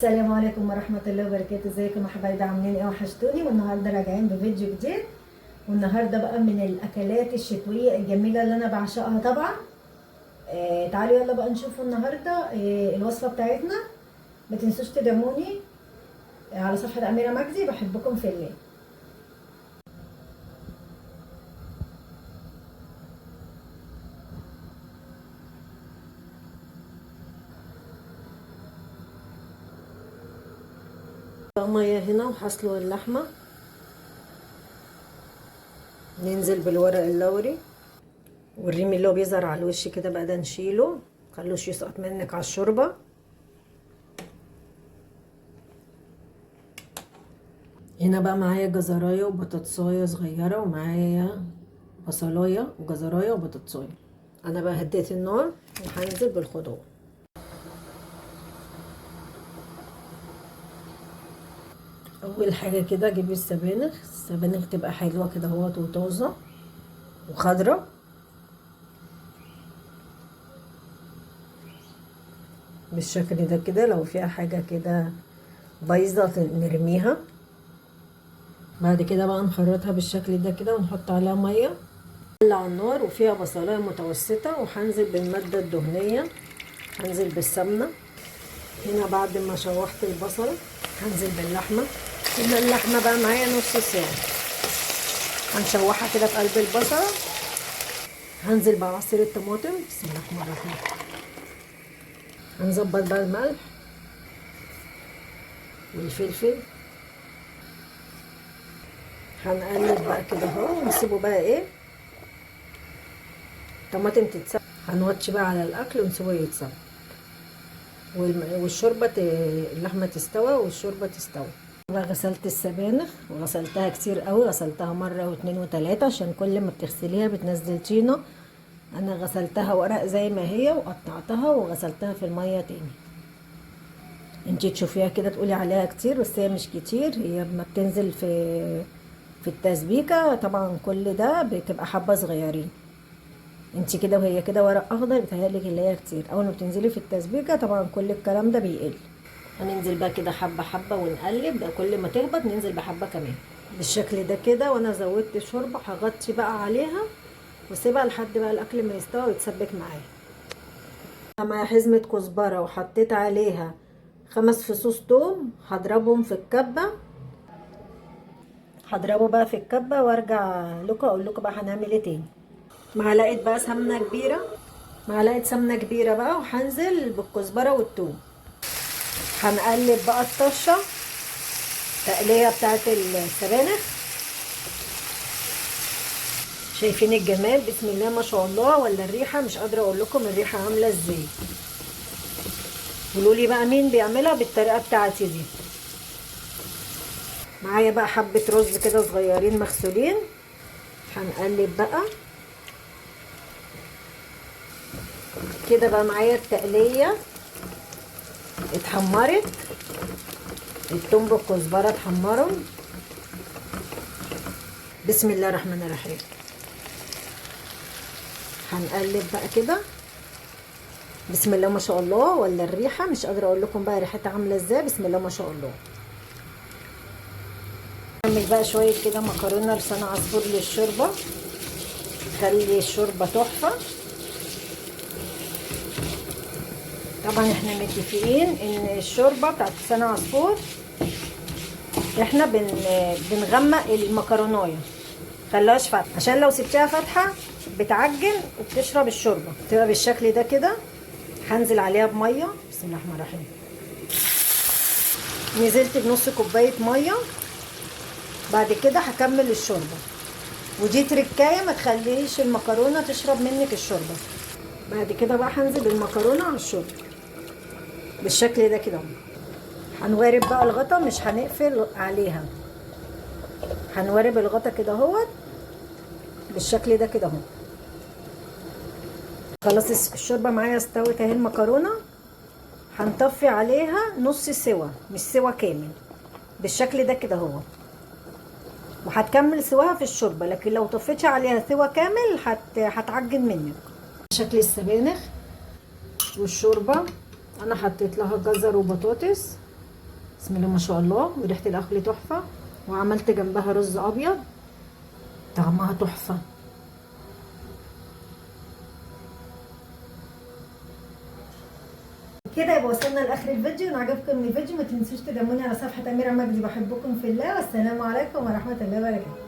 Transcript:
السلام عليكم ورحمة الله وبركاته. ازيكم يا حبايبي؟ عاملين ايه؟ وحشتوني. والنهارده راجعين بفيديو جديد. والنهارده بقى من الاكلات الشتوية الجميلة اللي انا بعشقها طبعا. تعالوا يلا بقى نشوفوا النهارده الوصفة بتاعتنا. ما تنسوش تدعموني على صفحة أميرة مجدي. بحبكم في الله. مية هنا وحصلوا اللحمة، ننزل بالورق اللوري والريم اللي هو بيظهر على الوش كده بقى ده نشيله، مخلوش يسقط منك على الشوربة. هنا بقى معايا جزرايه وبطاطسايه صغيرة، ومعايا بصلايه وجزرايه وبطاطسايه. انا بقى هديت النار وهنزل بالخضار. اول حاجة كده اجيب السبانخ، السبانخ تبقى حلوة كده اهوت وطازه وخضره. بالشكل ده كده، لو فيها حاجة كده بايظة نرميها. بعد كده بقى نخرطها بالشكل ده كده ونحط عليها مية على النار، وفيها بصلايه متوسطه. وهنزل بالماده الدهنية، هنزل بالسمنه. هنا بعد ما شوحت البصله هنزل باللحمه. هنا اللحمة بقى معايا نص ساعة، هنشوحها كده في قلب البصله. هنزل بعصير الطماطم، بسم الله الرحمن الرحيم. هنظبط بقى الملح والفلفل، هنقلب بقى كده اهو ونسيبه بقى ايه الطماطم تتسبك. هنوطي بقى على الاكل ونسيبه يتسبك، والشوربه اللحمة تستوى والشوربه تستوى. بقى غسلت السبانخ وغسلتها كتير قوي، غسلتها مرة واتنين وتلاتة عشان كل ما بتغسليها بتنزل طينه. انا غسلتها ورق زي ما هي وقطعتها وغسلتها في المية تاني. انتي تشوفيها كده تقولي عليها كتير، بس هي مش كتير. هي ما بتنزل في التسبيكه طبعا كل ده بتبقى حبه صغيرين. انتي كده وهي كده ورق اخضر بتهيألك اللي هي كتير. اول ما بتنزلي في التسبيكه طبعا كل الكلام ده بيقل. هننزل بقى كده حبه حبه ونقلب، كل ما تهبط ننزل بحبه كمان بالشكل ده كده. وانا زودت شوربة هغطي بقى عليها واسيبها لحد بقى الاكل ما يستوي ويتسبك معايا. معايا حزمه كزبره وحطيت عليها 5 فصوص توم، هضربهم في الكبه. هضربه بقى في الكبه وارجع لكم اقول لكم بقى هنعمل ايه تاني. معلقه بقى سمنه كبيرة، معلقه سمنه كبيرة بقى، وهنزل بالكزبره والثوم. هنقلب بقى الطشه التقليه بتاعت السبانخ. شايفين الجمال؟ بسم الله ما شاء الله. ولا الريحة مش قادرة اقول لكم الريحة عامله ازاي. قولوا لي بقى مين بيعملها بالطريقة بتاعتي دي. معايا بقى حبه رز كده صغيرين مغسولين، هنقلب بقى كده. بقى معايا التقليه اتحمرت، التوم بالكزبره اتحمروا. بسم الله الرحمن الرحيم. هنقلب بقى كده، بسم الله ما شاء الله. ولا الريحة مش قادرة اقول لكم بقى ريحتها عامله ازاي. بسم الله ما شاء الله. نعمل بقى شوية كده مكرونه لسان عصفور للشوربه، خلي الشوربة تحفة. طبعا احنا متفقين ان الشوربة بتاعت لسان عصفور احنا بنغمق المكرونايه، خلاهاش فاتحة عشان لو سبتيها فاتحة بتعجن وبتشرب الشوربة. تبقى بالشكل ده كده. هنزل عليها بميه، بسم الله الرحمن الرحيم. نزلت بنص كوباية مية. بعد كده هكمل الشوربة، ودي تركايه ما تخليش المكرونه تشرب منك الشوربة. بعد كده بقى هنزل بالمكرونه على الشوربة بالشكل ده كده. هنوارب بقى الغطا، مش هنقفل عليها، هنوارب الغطا كده اهوت بالشكل ده كده اهو. خلاص الشوربة معايا استوت اهي. المكرونه هنطفي عليها نص سوا، مش سوا كامل، بالشكل ده كده اهو. وهتكمل سواها في الشوربة، لكن لو طفيتي عليها سوا كامل هتعجن منك. شكل السبانخ والشوربه انا حطيت لها جزر وبطاطس. بسم الله ما شاء الله، وريحه الاكل تحفة. وعملت جنبها رز ابيض، طعمها تحفة. كده يبقى وصلنا لاخر الفيديو. ان عجبكم الفيديو ما تنسوش تدعموني على صفحة اميره مجدي. بحبكم في الله، والسلام عليكم ورحمة الله وبركاته.